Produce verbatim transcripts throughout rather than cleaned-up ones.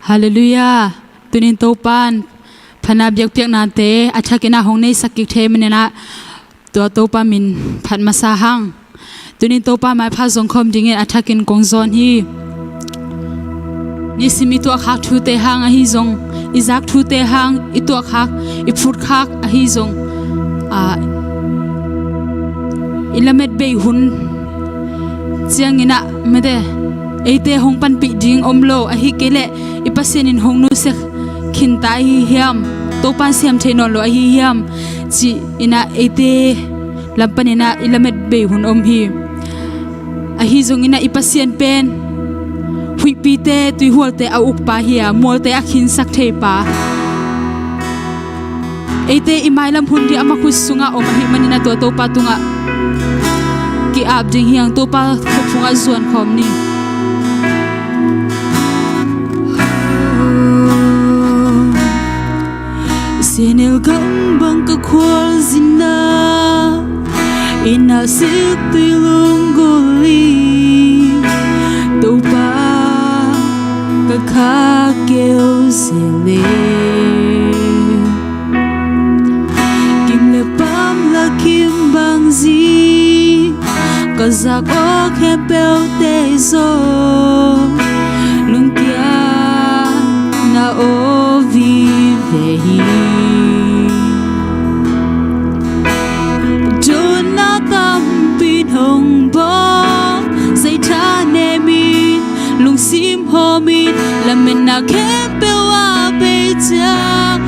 Halleluiah. Tunin Topan phatna biakpiaknate a thakin ah hong neisak kik thei manin ah tua Topa min phat masa hang. Tunin Topa maipha zong khawm dingin a thakin kong zawn hi. Nisim i tuahkhak thute hang ahi zong, i zak thute hang i tuahkhak, i phutkhak ahi zong, ah, i lamet bei hun ciangin ah mate, eite hong panpih ding om lo, ahih kei leh i Pasian in hong nusia khinta ahi hiam, Topan siam thei nawn lo ahi hiam, ci-in ah eite lam panin ah i lamet bei hun om hi. Ahi zongin ah i Pasian pen huihpite, tuihualte a ukpa hi a, mualte a khinsak theipa. Eite i mailam hun ding ama khut sungah om ahih manin ah tua Topa tungah ki-ap ding hi hang. Topa khut sungah zuan khawm ni. Sehnel gam bang ka khualzinna, inn ah siltui lunggulh in, Topa ka khak keu zel e. Kim le pam la kim bang zing, ka zak aw khempeuhte zong lungkiatna aw vive hi. Dawnna tampi in hong bawl, zaitha nemin, lungsim hawmin, lametna khempeuh a bei ciang,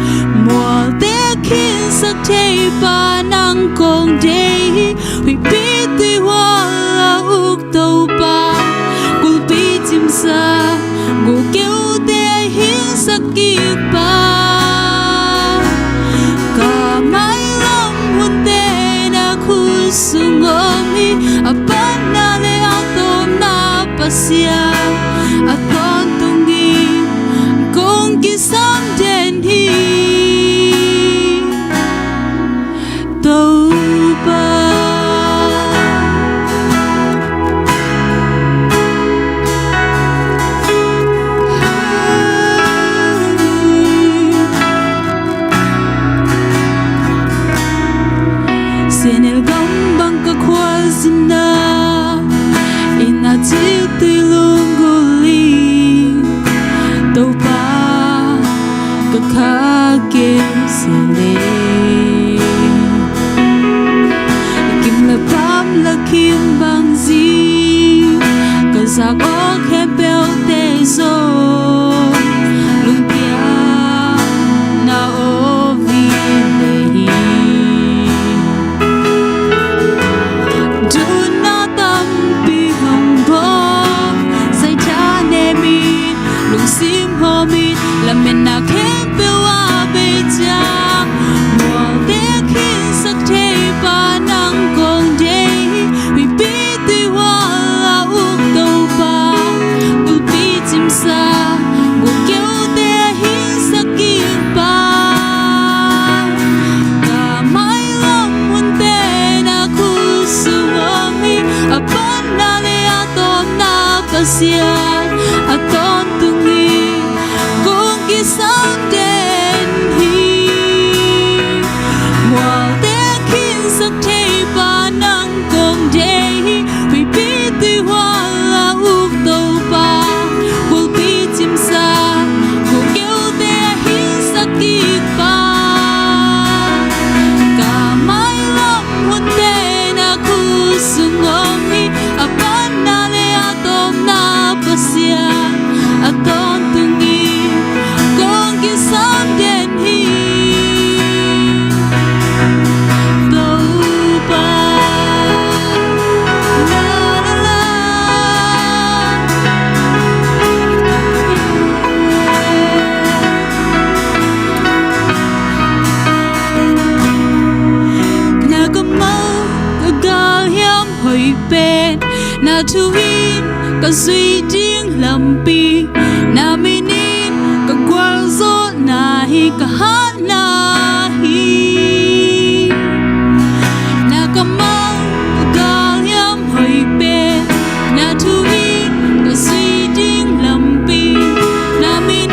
mualte khinsak theipa nang kong deih hi. Huihpi tuihual a uk Topa, kulhpi cimsa, gukeuhte a hingsak kikpa. Ka mailam hunte na khut sung om hi, a panna le a tawpna Pasian, a tawntungin kong kisam den hi. Topa. Sehnel gam bang ka khualzinna, inn ah siltui lunggulh in, Topa ka khak keu zel e. Kim le pam la kim bang zing, ka zak aw khempeuhte zong lungkiatna aw vive hi. Dawnna tampi hong bawl, zaitha nemin, lungsim hawmin, lametna khempeuh a bei ciang, mualte khinsak theipa nang kong deih hi. Huihpi tuihual a uk Topa, kulhpi cimsa, gukeuhte a hingsak kikpa. Ka mailam hunte na khut sung om hi, a panna le a tawpna Pasian, a tawntungin kong kisam den hi. Mualte khinsak theipa nang kong deih hi. Huihpi tuihual a uk Topa, kulhpi cimsa, gukeuhte a hingsak kikpa. Ka mailam hunte na khut sung om hi, a panna le a tawpna Pasian, a tawntungin kong kisam den hi. Topa. La, la, la. Na kammal ka galhiam hoih pen, na thu in ka zuih ding lampi, na min in ka gualzawhna hi, ka hatna hi. Na kammal ka galhiam hoih pen, na thu in ka zuih ding lampi, na min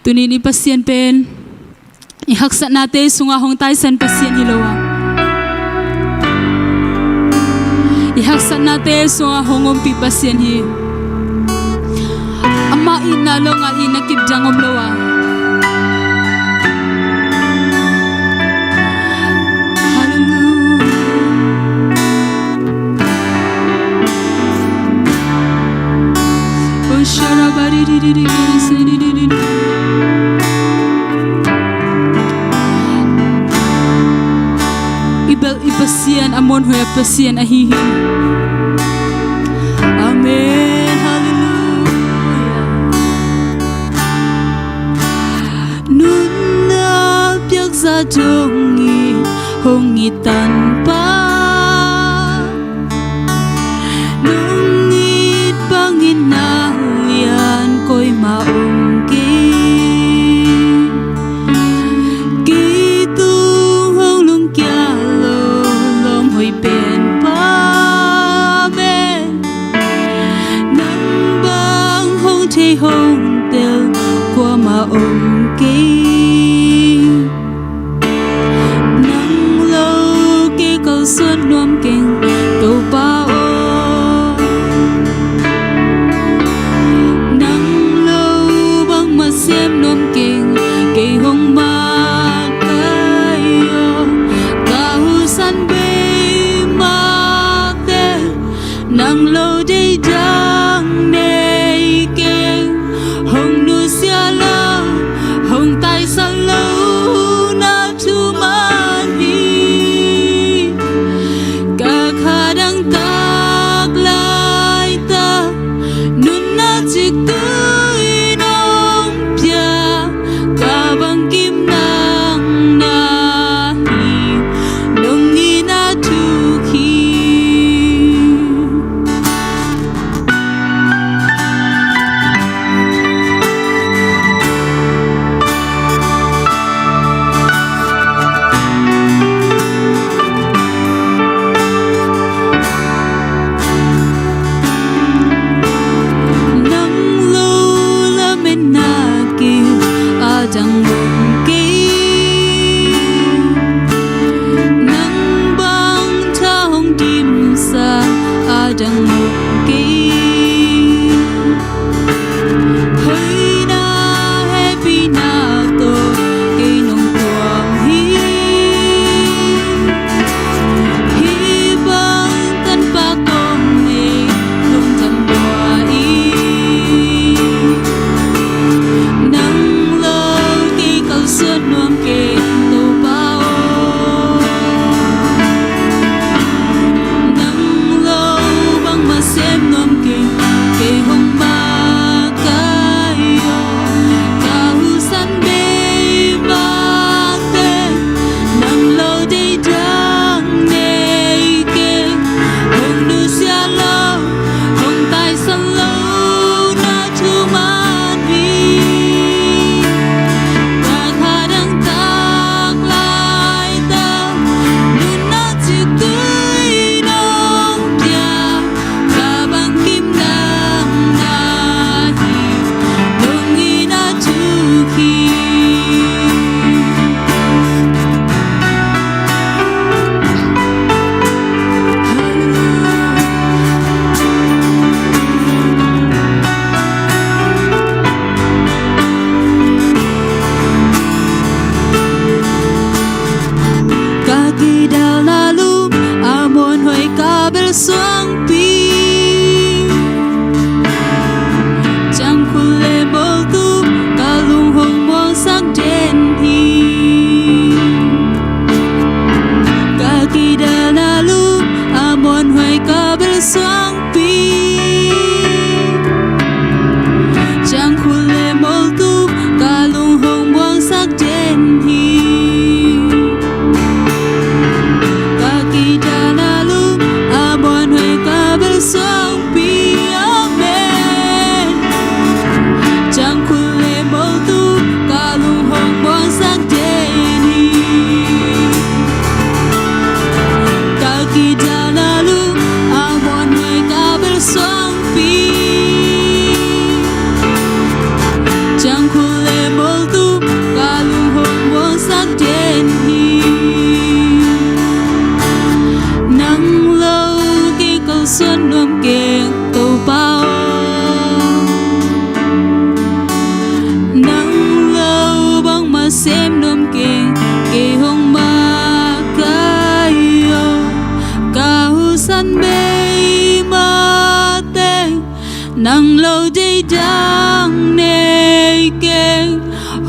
Tuni-in i Pasian pen i haksatnate sungah hong taisan Pasian hi lo a, i haksatnate sungah hong ompih Pasian hi. Ama itna lo ngal itna kip dang om lo a. Hallelujah. I bel i Pasian a muanhuai a Pasian ahi hi. Amen. Hallelujah. Nunna piakza dongin hong i tanpa, nong it bangin na lian koima om kei. Kei tung hong lungkia lo lawm hoih pen Pa, amen. Nang bang hong thei hong tel kuama om kei. Nang lo kei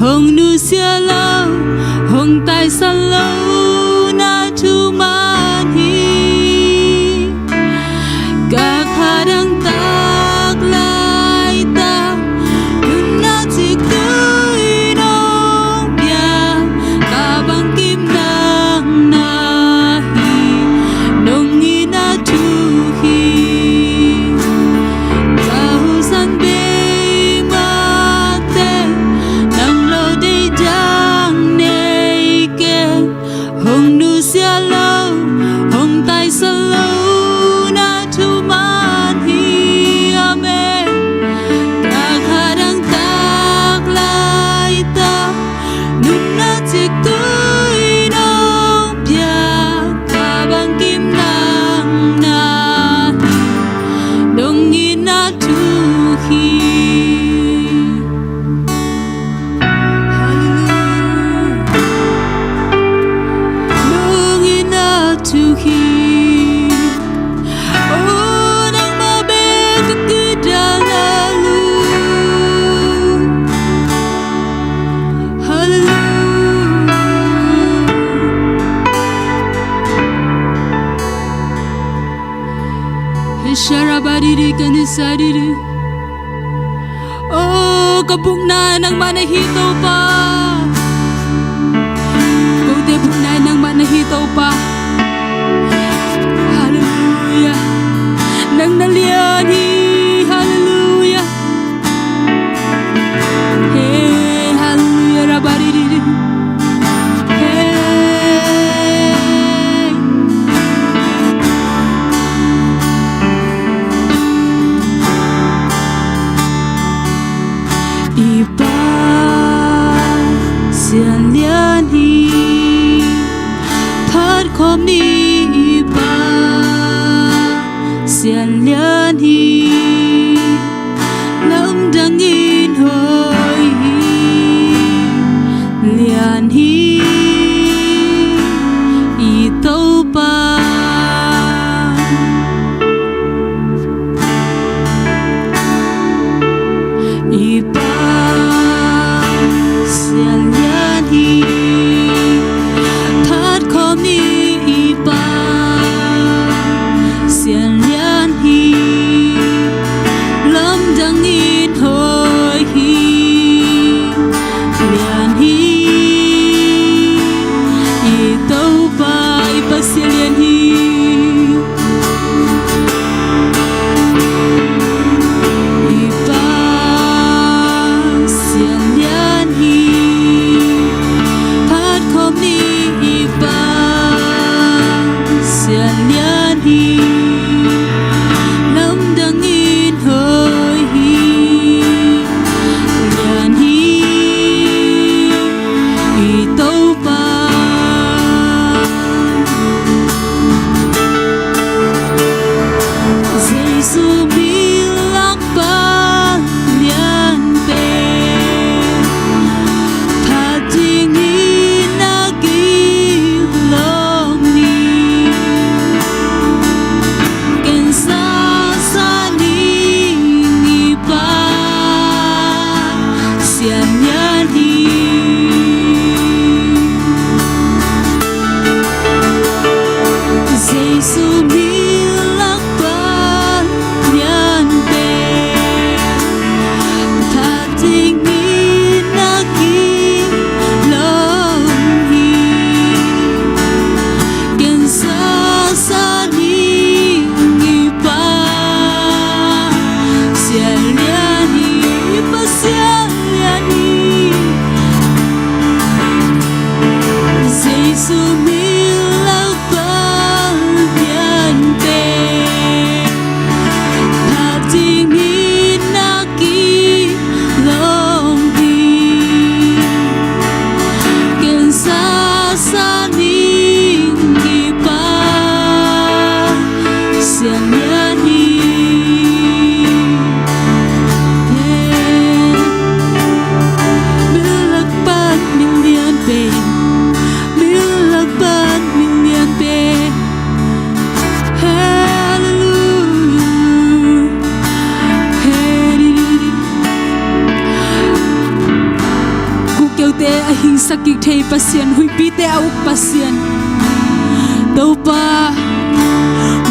Hong nusia lo, hong taisan lo na thu man hi. Ka kha dang tak laitak, nunna ciktui nong pia, ka bangkim nang na hi, nong itna thu hi. Ka husan bei mah teh, nang lo deih dang nei kei. Hong nusia lo, hong taisan lo na thu man hi. Amen. Ka kha dang tak laitak, nunna ciktui nong pia, ka bangkim nang na hi, nong itna thu hi. Hallelujah. Nong itna thu hi. Oh, nangmah bek ka kidal a lu. Hallelujah. Hesharabadidi kanisadi. Oh, ka bukna nangmah na hi, Topa. Kote bukna nangmah na hi, Topa. Hallelujah. Nang na lian hi. Hallelujah. Hey, hallelujah, rabadidi. Hey. I Pa Sian Lian hi, phat khawm ni, i Pa Sian Lian hi. Huihpite a hingsak kik thei Pasian, huihpite a uk Pasian. Topa,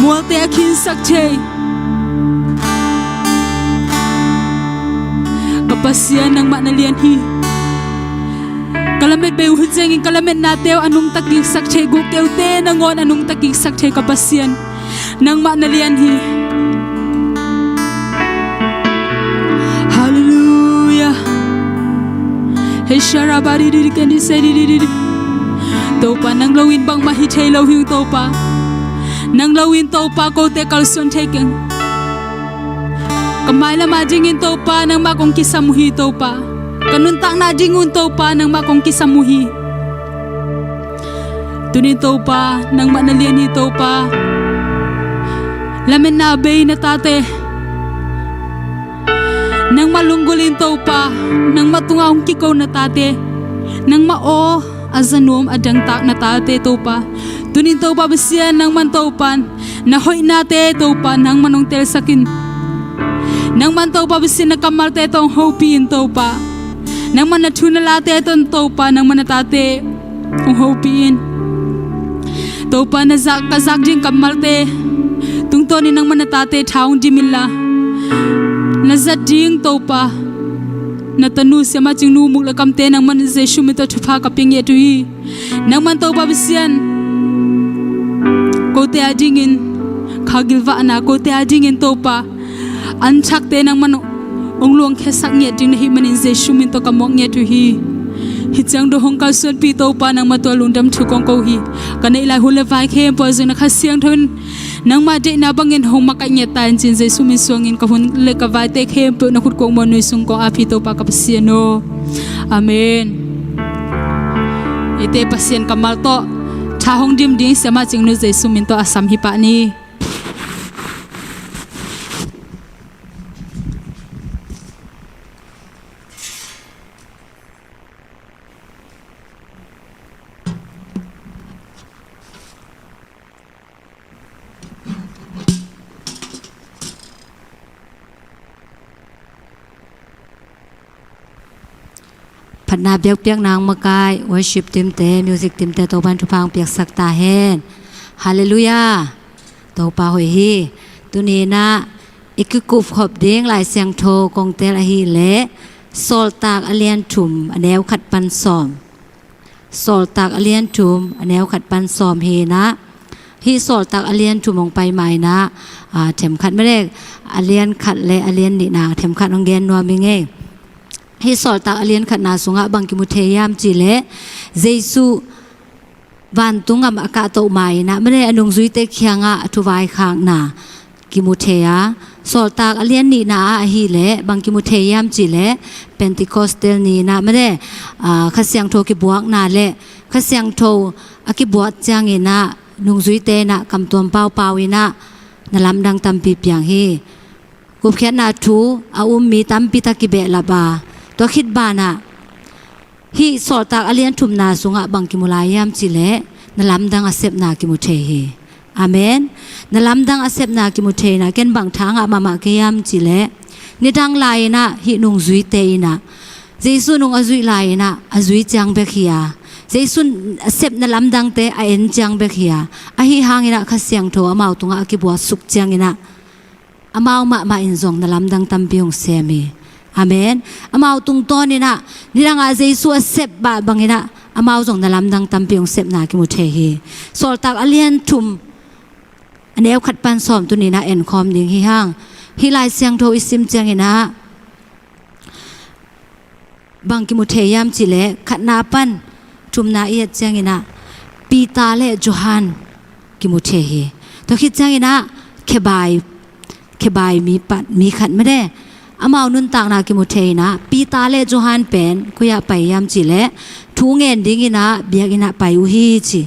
mualte a khinsak thei ka Pasian, nangmah na lian hi. Ka lamet bei uh hi ciangin ka lametnate uh a nungta kiksak thei, guhkeute nangawn a nungta kiksak thei ka Pasian, nangmah na lian hi. Halleluiah. Hei sharabadididi kendi sedididi. Topa, nang lo in bangmah hi thei lo hi ung Topa. Nang lo in Topa kote kalsuan thei keng. Ka mailam adingin Topa nangmah kong kisam uh hi Topa. Ka nuntakna adingun Topa nangmah kong kisam uh hi. Tunin Topa nangmah na lian hi Topa. Lametna bei na tate, nangmah lunggulhin Topa, nangmah tungah hong kiko na tate, nangmah aw a za nuam a dangtak na tate Topa. Tunin Topa Pasian, nangman Topa na hoihnate Topa nangman hong telsak in. Nangman Topa Pasian na kammalte tawh hong hopih in Topa. Nangman na thu na late tawh Topa nangman na tate hong hopih in. Topa na zak ka zak ding kammalte tungtawnin nangman na tate tha hong dim inla, na zat ding Topa na tanu Siamah Cingnu muk le kamte nangman Jesu min tawh thupha ka pia ngiat uh hi. Nangman Topa Pasian, kote adingin kha gilvahna, kote adingin Topa an thakte nangman hong luangkhiasak ngiat ding na hih manin Jesu min tawh ka muak ngiat uh hi. Hih ciang dawh hong kalsuanpih Topa nangmah tungah lungdam thu kong ko uh hi. Ka neih lai hun le vai khempeuh ah zong na Kha Siangtho in nangmah deihna bangin hong makaih ngiat ta in ci-in Jesu min suangin ka hun le ka vaite khempeuh na khut kuang muanhuai sung kong ap hi Topa ka Pasian aw. Amen. Eite Pasian kammal tawh tha hong dim ding Siamah Cingnu Jesu min tawh a sam hi pah ni. Phatna biakpiakna hong makaih worship teamte, music teamte Topa'n thupha hong piaksak ta hen. Halleluiah. Topa hoih hi. Tuni-in ah i kikupkhop ding Lai Siangtho kong tel ahih leh Sawltak a lian thum a neu khat pan sawm. Sawltak a lian thum a neu khat pan sawm hi-in ah, hih Sawltak a lian thum hong pai ma-in ah, aa, themkhat mah le, a lian khat le a lian nihna themkhat hong gen nuam ing ei. Hih Sawltak a lian khatna sungah bang kimu thei hiam cih leh Jesu vantung gam a kahtoh ma-in ah mah le a nungzuite kiangah a thuvaikhakna kimu thei a, Sawltak a lian nihna ah ahih leh bang kimu thei hiam cih leh Pentecostal ni-in ah mah le, aa, Kha Siangtho kibuakna le Kha Siangtho a kibuak ciangin ah nungzuite in ah kamtuam paupau in ah na lamdang tampi piang hi. Gupkhiatna thu a um mi tampi tak kibehlap a, tua khit banah hih Sawltak a lian thumna sungah bang kimu lai hiam cih leh na lamdang a sepna kimu thei hi. Amen. Na lamdang a sepna kimu thei in ah ken bang tha ngah mahmah ka hiam cih leh nidang lai-in ah hih nungzuite in ah Jesu nung a zuih lai-in ah a zui ciang bek hi a, Jesu a sepna lamdangte a en ciang bek hi a, ahih hangin ah Kha Siangtho amau tungah a kibuaksuk ciangin ah amau mahmah in zong na lamdang tampi hong sem hi. Amen. Amau tungtawn in ah nidang a Jesu a sep mah bangin ah amau zong na lamdang tampi hong sepna kimu thei hi. Sawltak a lian thum a neu khat pan sawm tuni-in ah enkhawm ding hi hang. Hih Lai Siangtho i sim ciangin ah bang kimu thei hiam cih leh khatna pan thumna i et ciangin ah Peter le Johan kimu thei hi. Tua khit ciangin ah khebai, khebai mi pan, mi khat mah le, amau nuntakna kimu thei in ah Peter le Johan pen koi-ah pai hiam cih leh thu ngen dingin ah biakinn ah pai uh hi ci.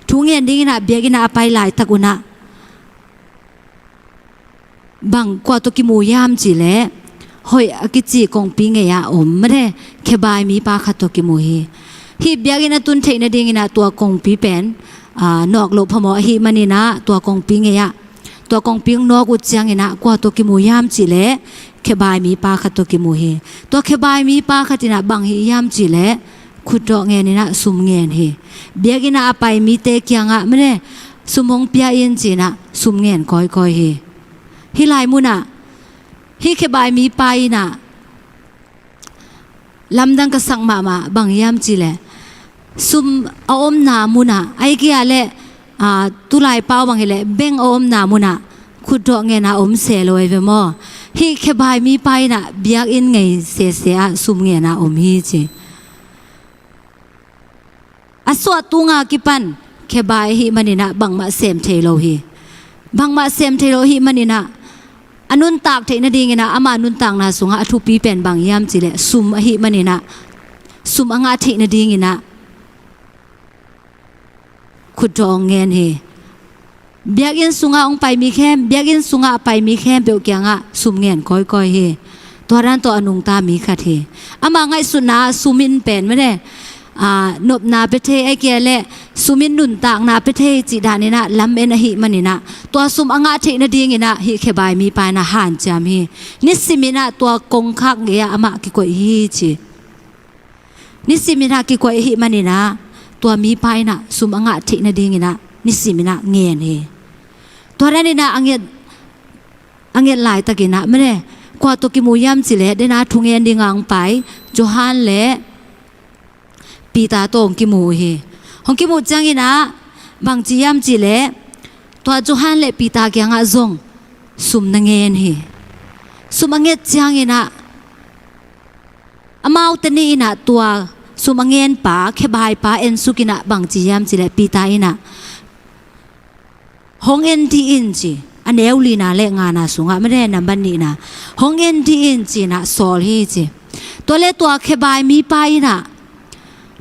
Thu ngen dingin ah biakinn ah a pai laitak un ah bang kua tawh kimu hiam cih leh hoih a kici kongpi ngei-ah om mah le khebai mipa khat tawh kimu hi. Hih biakinn a tun theih nadingin ah tua kongpi pen, aa, nawk loh phamawh ahih manin ah tua kongpi ngei-ah, tua kongpi hong nawk uh ciangin ah kua tawh kimu hiam cih leh khebai mipa khat tawh kimu hi. Tua khebai mipa khat in ah bang hih hiam cih leh khutdawh ngen inah sum ngen hi. Biakinn ah a pai mite kiangah mene sum hong pia in ci-inah sum ngen kawikawi hi. Hih lai munah hih khebai mipa inah lamdang ka sak mahmah bang hiam cihleh sum a omna munah, ahih kei leh, aa, tulai pau bang hileh bank a omna munah khutdawh ngen a om se lo ahi ve maw? Hih khebai mipa inah biakinn ngei sese ah sum ngen a om hi ci. A suah tunga kipan khebai ahih maninah bangmah sem thei lo hi. Bangmah sem thei lo ahih maninah a nuntak theih nadinginah ama nuntakna sungah a thupi pen bang hiam cihleh sum ahih maninah sum a ngah theih nadinginah khutdawh ngen hi. Biakinn sungah hong pai mi khem, biakinn sungah a pai mi khempeuh kiangah sum ngen kawikawi hi. Tua dan tawh a nungta mi khat hi. Ama ngaihsutna sum in pen mene, aa, nopna pia thei, ahih kei leh sum in nuntakna pia thei cih daninah lam-en ahih maninah tua sum a ngah theih nadinginah hih khebai mipa inah hanciam hi. Nisiminah tua kongkhak gei-ah amah kikoih hi ci. Nisiminah kikoih ahih maninah tua mipa inah sum a ngah theih nadinginah nisiminah ngen hi. Tua daninah a nget, a nget laitakinah mene kua tawh kimu hiam cihleh dena thungen dinga hong pai Johan le Peter tawh hong kimu hi. Hong kimuh cianginah bangci hiam cihleh tua Johan le Peter kiangah zong sum na ngen hi. Sum a nget cianginah amaute nih inah tua sum a ngenpa, khebaipa ensukinah bangci hiam cihleh Peter inah hong en dih in ci. A neu lina le ngana sungah mene nambat nihna hong en dih in cinah sawl hi ci. Tua le tua khebai mipa inah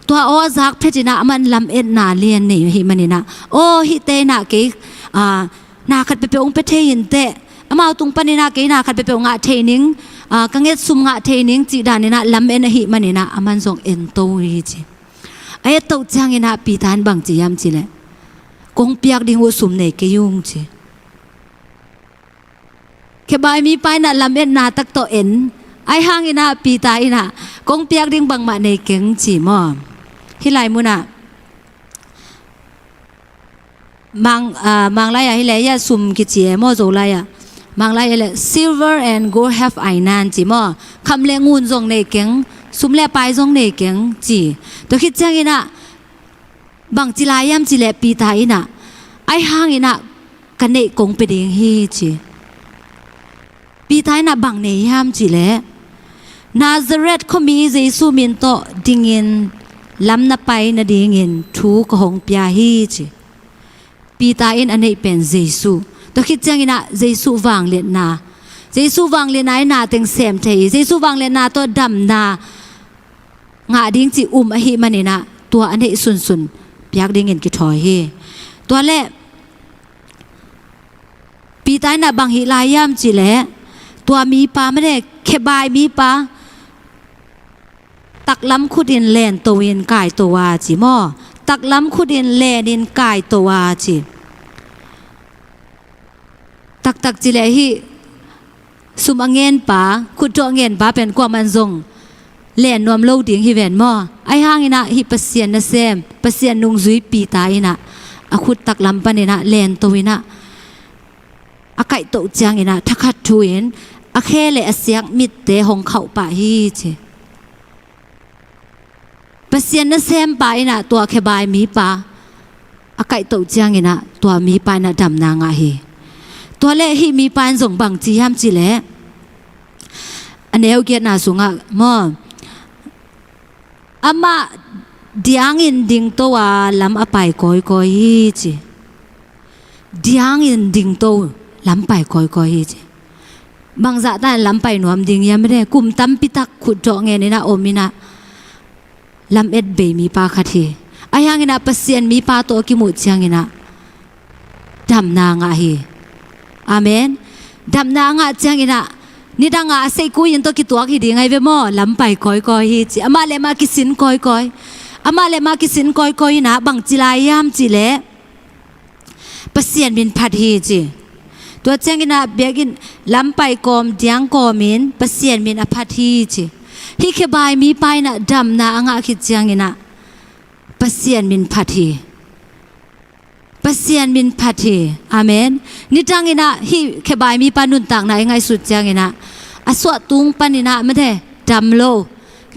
tua aw a zak phetinah aman lam-etna lian nei ahih maninah aw hihte inah kei, aa, na khat peuhpeuh hong pia thei inteh, amau tung paninah kei na khat peuhpeuh ngah thei ning, aa, ka nget sum ngah thei ning cih daninah lam-en ahih maninah aman zong ento hi ci. A ettoh cianginah Peter in bangci hiam cihleh kong piak ding uh sum nei kei ung ci. Khebai mipa inah lam-etna tak tawh en, ahih hanginah Peter inah kong piak ding bangmah nei keng ci maw? Hih lai munah Mang, aa, Manglai-ah hileh hiah sum kici e maw, Zolai-ah. Manglai-ah leh silver and gold have I none ci maw? Kham le ngun zong nei keng, sum le pai zong nei keng ci. Tua khit cianginah bangci lai hiam cihleh Peter inah ahih hanginah ka neih kong pia ding hi ci. Peter inah bang nei hiam cihleh Nazareth khuami Jesu min tawh dingin lam na pai nadingin thu ka hong pia hi ci. Peter in a neih pen Jesu. Tua khit cianginah Jesu vangliatna, Jesu vangliatna inah teng sem thei hi. Jesu vangliatna tawh damna ngah ding cih um ahih maninah tua a neih sunsun piak dingin kithawi hi. Tua le Peter inah bang hih lai hiam cihleh tua mipa mene khebai mipa taklam khutin lento in kaito a ci maw? Taklam khutin lenin kaito a ci. Taktak cileh hih sum a ngenpa, khutdawh ngenpa pen kuaman zong len nuam lo ding hi ven maw? Ahih hanginah hih Pasian nasem, Pasian nungzui Peter inah a khut taklam paninah lento inah a kaihtoh cianginah thakhat thu-in a khe le a siak mitte hong khauh pah hi ci. Pasian nasempa inah tua khebai mipa a kaihtoh cianginah tua mipa inah damna ngah hi. Tua le hih mipa in zong bangci hiam cihleh a neu giatna sungah maw, amah diangin dingto a lam a pai kawikawi hi ci. Diangin dingto lam pai kawikawi hi ci. Bangzah tan lam pai nuam ding hiam mene, kum tampitak khutdawh ngeninah ominah lam-et bei mipa khat hi. Ahih hanginah Pasian mipa tawh a kimuh cianginah damna ngah hi. Amen. Damna a ngah cianginah nidangah a seihkui in tawh kituak hi ding ahi ve maw? Lam pai kawikawi hi ci. Amah le amah kisin kawikawi. Amah le amah kisin kawikawi inah bangci lai hiam cihleh Pasian min phat hi ci. Tua cianginah biakinn lam pai kawm diang kawmin Pasian min a phat hi ci. Hih khebai mipa in ah damna a ngah khit ciangin ah Pasian min phat hi. Pasian min phat hi. Amen. Nidang in ah hih khebai mipa nuntakna i ngaihsut ciangin ah a suah tung panin ah mate dam lo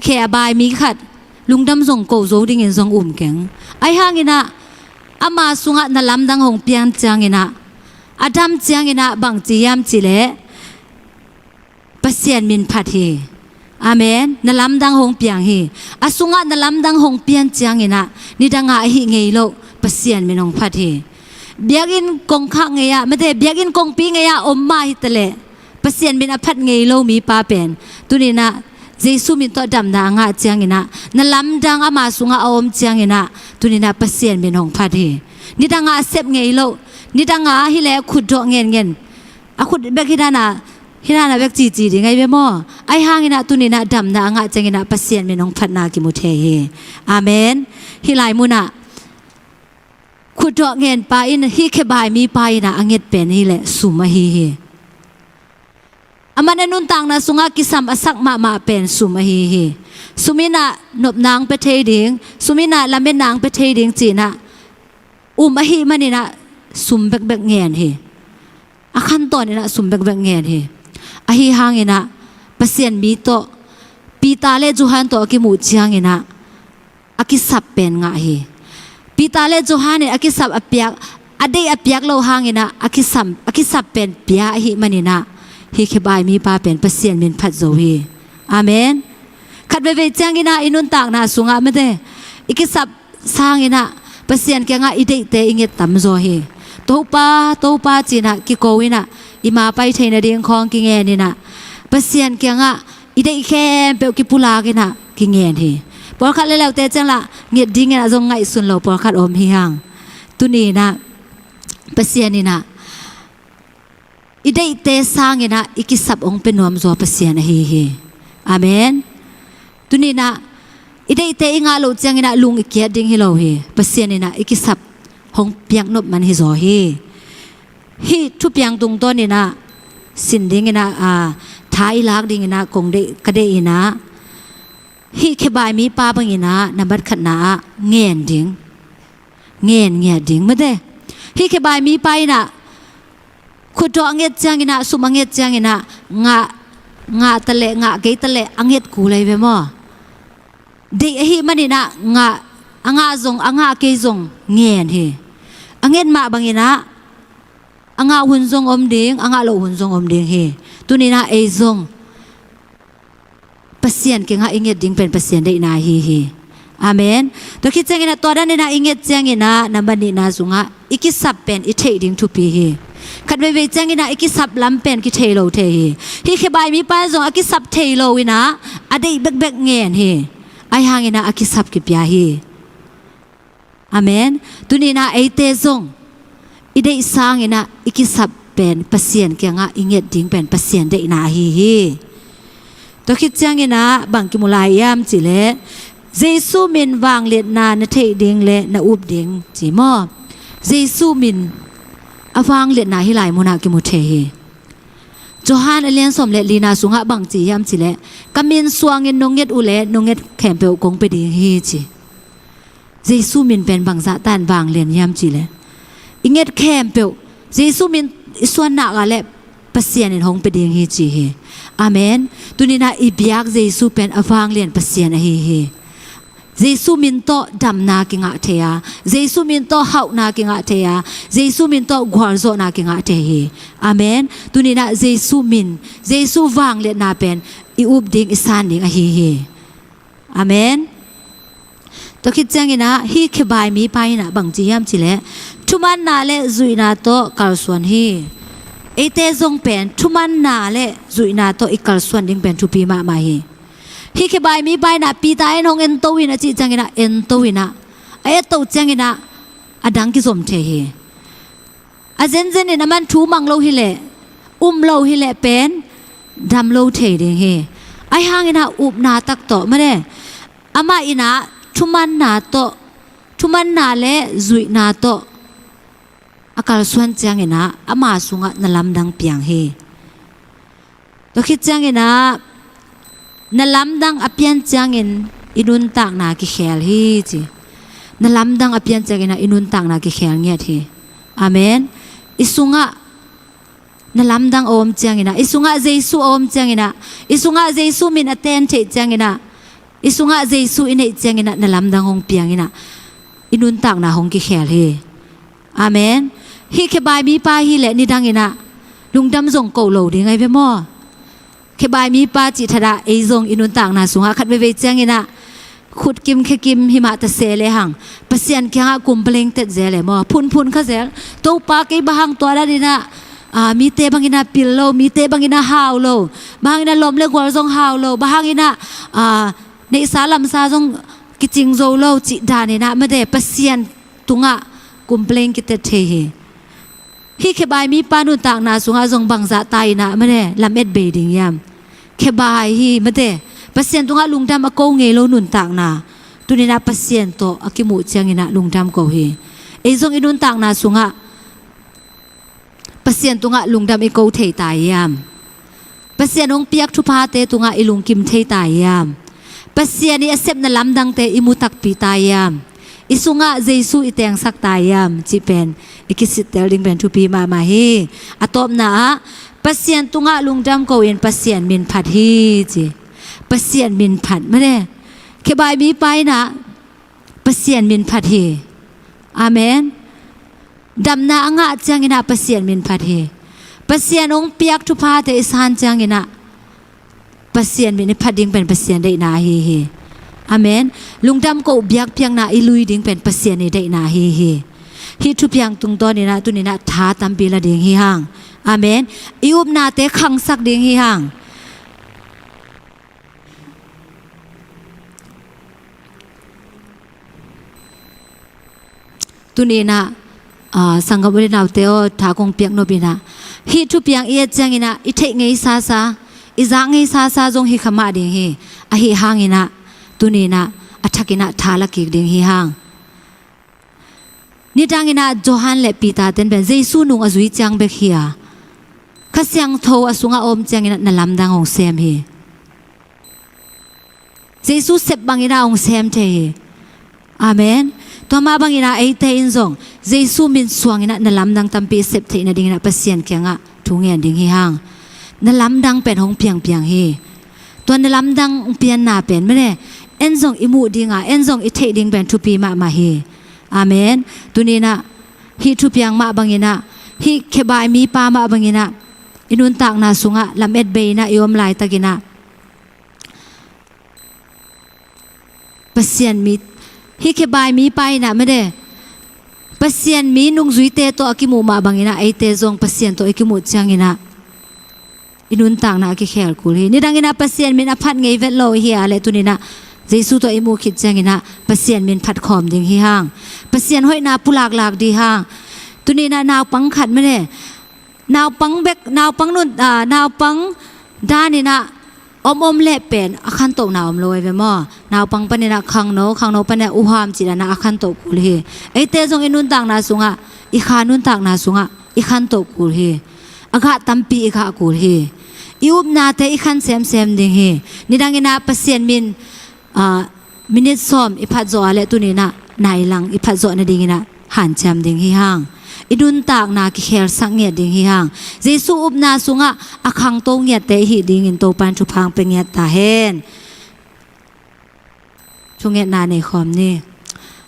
khe a bai mi khat lungdam zong ko zo dingin zong um keng. Ahi hangin ah ama sungah na lamdang hong piang ciangin ah a dam ciangin ah bang ci hiam cih leh Pasian min phat hi. Amen. Na lamdang hong piang hi. A sungah na lamdang hong pian ciangin ah nidang a ahi ngei loh Pasian min hong phat hi. Biakinn kongkhak ngei ah mate biakinn kongpi ngei ah om mah hi ta leh Pasian min a phat ngei lo mipa pen tuni in ah Jesu min tawh damna a ngah ciangin ah na lamdang ama sungah a om ciangin ah tuni in ah Pasian min hong phat hi. Nidang a a sep ngei loh nidang a hi leh khutdawh ngenngen a khut bek hi dan a hi dan a bek cici ding ahi ve maw? Ahi hangin ah tuni in ah damna a ngah ciangin ah Pasian min hong phatna kimu thei hi. Amen. Hih lai munah khutdawh ngen pa in hih khebai mipa in ah a nget pen hi leh sum ahi hi. Aman a nuntakna sungah kisam a sak mahmah pen sum ahi hi. Sum in ah nopna hong pia thei ding sum in ah lametna hong pia thei ding ci in ah um ahih manin ah sum bekbek ngen hi. A khantawn in ah sum bekbek ngen hi. Ahi hangin ah Pasian mi tawh Peter le Johan tawh a kimuh ciangin ah a kisap pen ngah hi. Peter le Johan in a kisap a piak a deih a piak loh hangin ah a kisam a kisap pen pia ahih manin ah hih khebai mipa pen Pasian min phat zo hi. Amen. Khat veivei ciangin ah i nuntakna sungah mate i kisap sangin ah Pasian kiangah i deihte i nget tamzaw hi. Topa Topa ci in ah kiko in ah i ma pai theih nading khawng kingen in ah Pasian kiangah i deih khempeuh kipulak in ah kingen hi. Pawlkhat leleute ciang lah nget dingin ah zong ngaihsun lo pawlkhat om hi hang. Tuni in ah Pasian in ah i deihte sangin ah i kisap hong pia nuamzaw Pasian ahi hi. Amen. Tuni in ah i deihte i ngah loh ciangin ah lung i kiat ding hi lo hi. Pasian in ah i kisap hong piak nop man hi zaw hi. Hih thupiang tungtawn in ah sin dingin ah tha i lak dingin ah kong deih ka deih in ah hih khebai mipa bangin ah nambat khatna ah ngen ding ngen ngiat ding mate. Hih khebai mipa in ah khutdawh a nget ciangin ah sum a nget ciangin ah ngah ngah ta leh ngah kei ta leh a nget kul ahi ve maw? Deih ahih manin ah ngah a ngah zong a ngah kei zong ngen hi. A nget mah bangin ah a ngah hun zong om ding a ngah loh hun zong om ding hi. Tuni in ah ei zong Pasian kiangah i nget ding pen Pasian deihna ahi hi. Amen. Tua khit ciangin ah tua dan in ah i nget ciangin ah nambat nihna sungah i kisap pen i theih ding thupi hi. Khat veivei ciangin ah i kisap lam pen kithei lo thei hi. Hih khebai mipa in zong a kisap thei lo in ah a deih bekbek ngen hi. Ahi hangin ah a kisap kipia hi. Amen. Tuni in ah eite zong i deih sangin ah i kisap pen Pasian kiangah i nget ding pen Pasian deihna ahi hi. Tua khit ciangin ah bang kimu lai hiam cih leh Jesu min vangliatna na theih ding le na up ding ci maw? Jesu min a vangliatna hih lai munah kimu thei hi. Johan a lian sawm le lina sungah bang ci hiam cih leh ka min suangin nong nget uh leh nong nget khempeuh kong pia ding hi ci. Jesu min pen bangzah tan vanglian hiam cih leh i nget khempeuh Jesu min i suan nak leh Pasian in hong pia ding hi ci hi. Amen. Tuni in ah i biak Jesu pen a vanglian Pasian ahi hi. Jesu min tawh damna kingah thei a, Jesu min tawh hauhna kingah thei a, Jesu min tawh gualzawhna kingah thei hi. Amen. Tuni in ah Jesu min Jesu vangliatna pen i up ding i san ding ahi hi. Amen. Tua khit ciangin ah hih khebai mipa in ah bang ci hiam cih leh thumanna le zuihna tawh kalsuan hi. Eite zong pen thumanna le zuihna tawh i kalsuan ding pen thupi mahmah hi. Hih khebai mipa in ah Peter in hong ento in a cih ciangin ah ento in ah a etto ciangin ah a dang kizom thei hi. A zenzen in aman thu mang lo hi leh um lo hi leh pen dam lo thei ding hi. Ahi hangin ah upna tak tawh mate amah in ah thumanna tawh thumanna le zuihna tawh a kalsuan ciangin ah ama sungah na lamdang piang hi. Tua khit ciangin ah Na lamdang a pian ciangin i nuntakna kikhel hi ci. Na lamdang a pian ciangin ah i nuntakna kikhel ngiat hi. Amen. I sungah na lamdang a om ciangin ah, i sungah Jesu a om ciangin ah, i sungah Jesu min a ten theih ciangin ah, i sungah Jesu i neih ciangin ah na lamdang hong piangin ah i nuntakna hong kikhel hi. Amen. Hih khebai mipa hi leh nidangin ah lungdam zong ko lo ding ahi ve maw? Khebai mipa cih thadah ei zong i nuntakna sungah khat veivei ciangin ah khutkim khekim himah ta se lehang Pasian kiangah complain tet zel e maw? Phunphun kha zel. Topa, kei bang hang tua dan in ah, ah, mite bangin ah pil lo, mite bangin ah hau lo, bang hangin ah lawm le gual zong hau lo, bang hangin ah, ah, neihsa lamsa zong kicing zo lo cih dan in ah mate Pasian tungah complain kitet thei hi. Hih khebai mipa nuntakna sungah zong bangzah ta in ah mate lamet bei ding hiam? Khebai hi mate, Pasian tungah lungdam a ko ngei lo nuntakna. Tuni in ah Pasian tawh a kimuh ciangin ah lungdam ko hi. Ei zong i nuntakna sungah Pasian tungah lungdam i ko thei ta hiam? Pasian hong piak thuphate tungah i lungkim thei ta hiam? Pasian i a sepna lamdangte i mu takpi ta hiam? I sungah Jesu i tengsak ta hiam cih pen i kisittel ding pen thupi mahmah hi. A tawpna ah Pasian tungah lungdam ko in Pasian min phat hi ci. Pasian min phat mate, khebai mipa in ah Pasian min phat hi. Amen. Damna a ngah ciangin ah Pasian min phat hi. Pasian hong piak thuphate i san ciangin ah Pasian min i phat ding pen Pasian deihna ahi hi. Amen. Lungdam ko biakpiakna i lui ding pen Pasian i deihna ahi hi. Hih thupiang tungtawn in ah tuni in ah tha tampi la ding hi hang. Amen. I upnate khangsak ding hi hang. Tuni in ah, ah, sanggam u le naute aw, tha kong piak nop in ah, hih thupiang i et ciangin ah i theih ngei sasa, i zak ngei sasa zong hi kha mah ding hi. Ahi hangin ah tuni in ah a thak in ah tha la kik ding hi hang. Nidangin ah Johan le Peter ten pen Jesu nung a zui ciang bek hi a, Kha Siangtho a sungah a om ciangin ah na lamdang hong sem hi. Jesu sep bangin ah hong sem thei hi. Amen. Tua mah bangin ah eite in zong Jesu min suangin ah na lamdang tampi i sep theih nadingin ah Pasian kiangah thu ngen ding hi hang. Na lamdang pen hong piangpiang hi. Tua na lamdang hong pianna pen mate, en zong i muh ding a, en zong i theih ding pen thupi mahmah hi. Amen. Tuni in ah hih thupiang mah bangin ah, hih khebai mipa mah bangin ah i nuntakna sungah lamet bei in ah i om laitakin ah Pasian mi, hih khebai mipa in ah mate, Pasian mi nungzuite tawh a kimuh mah bangin ah eite zong Pasian tawh i kimuh ciangin ah i nuntakna a kikhel kul hi. Nidangin ah Pasian min a phat ngei vet lo i hi a leh tuni in ah Jesu tawh i muh khit ciangin ah Pasian min phat khawm ding hi hang. Pasian hoihna pulaklak ding hang. Tuni in ah naupang khat mate, naupang bek, naupang nun, ah, naupang dan in ah om om leh pen a khantohna om lo ahi ve maw? Naupang panin ah khangno, khangno panin ah uham cih dan ah a khantoh kul hi. Eite zong i nuntakna sungah, i kha nuntakna sungah i khantoh kul hi. A gah tampi i gah kul hi. I upnate i khan semsem ding hi. Nidangin ah Pasian min, ah, minit sawm i phat zawh a leh tuni in ah nailang i phat zawh nadingin ah hanciam ding hi hang. I nuntakna kikhelsak ngiat ding hi hang. Jesu upna sungah a khangto ngiatte i hih dingin Topa in thupha hong pia ngiat ta hen. Thungetna nei khawm ni.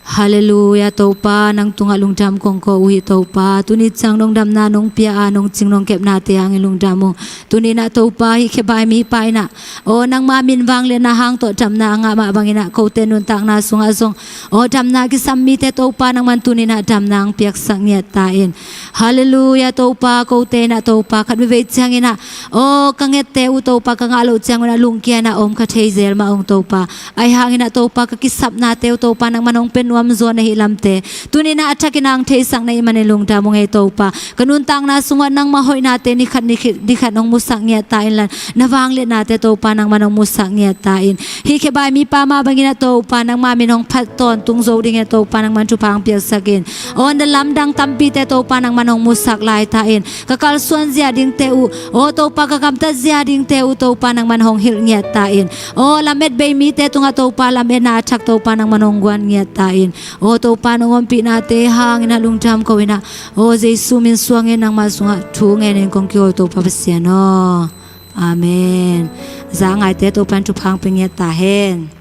Halleluiah, Topa, nang tungah lungdam kong ko uh hi Topa. Tuni ciang nong damna nong pia a, nong cing nong kepnate hangin lungdam uh. Tuni in ah Topa, hih khebai mipa in ah, aw, nangma min vangliatna hang tawh damna a ngah mah bangin ah kote nuntakna sungah zong, aw, damna kisam mite Topa, nangman tuni in ah damna hong piaksak ngiat ta in. Halleluiah, Topa, kote in ah Topa, khat veivei ciangin ah, aw, ka ngette uh Topa, ka ngah loh ciangun ah lungkia in ah om kha thei zel mah ung Topa. Ahi hangin ah Topa, ka kisapnate uh Topa, nangman hong pia nuam Zuan ahi lamte tuni-in a thakin hong theisak na hih manin lungdam ung ei Topa. Ka nuntakna sungah nangmah hoihnate ni khat ni khat hong musak ngiat ta inla, na vangliatnate Topa nangman hong musak ngiat ta in. Hih khebai mipa mah bangin ah Topa nangma min hong phat tawntung zo dingin ah Topa nangman thupha hong piaksak in. Aw na lamdang tampite Topa nangman hong musak lai ta in. Ka kalsuan zia dingte uh, aw Topa ka gamtat zia dingte uh Topa nangman hong hilh ngiat ta in. Aw lamet bei mite tungah Topa lametna a thak Topa nangman hong guan ngiat ta in. Aw Topa nong ompihnate hangin ah lungdam ko in ah, aw Jesu min suangin nangma sungah thu ngenin kong kiho Topa Pasian aw. Amen. Za ngaite Topa in thupha hong pia ngiat ta hen.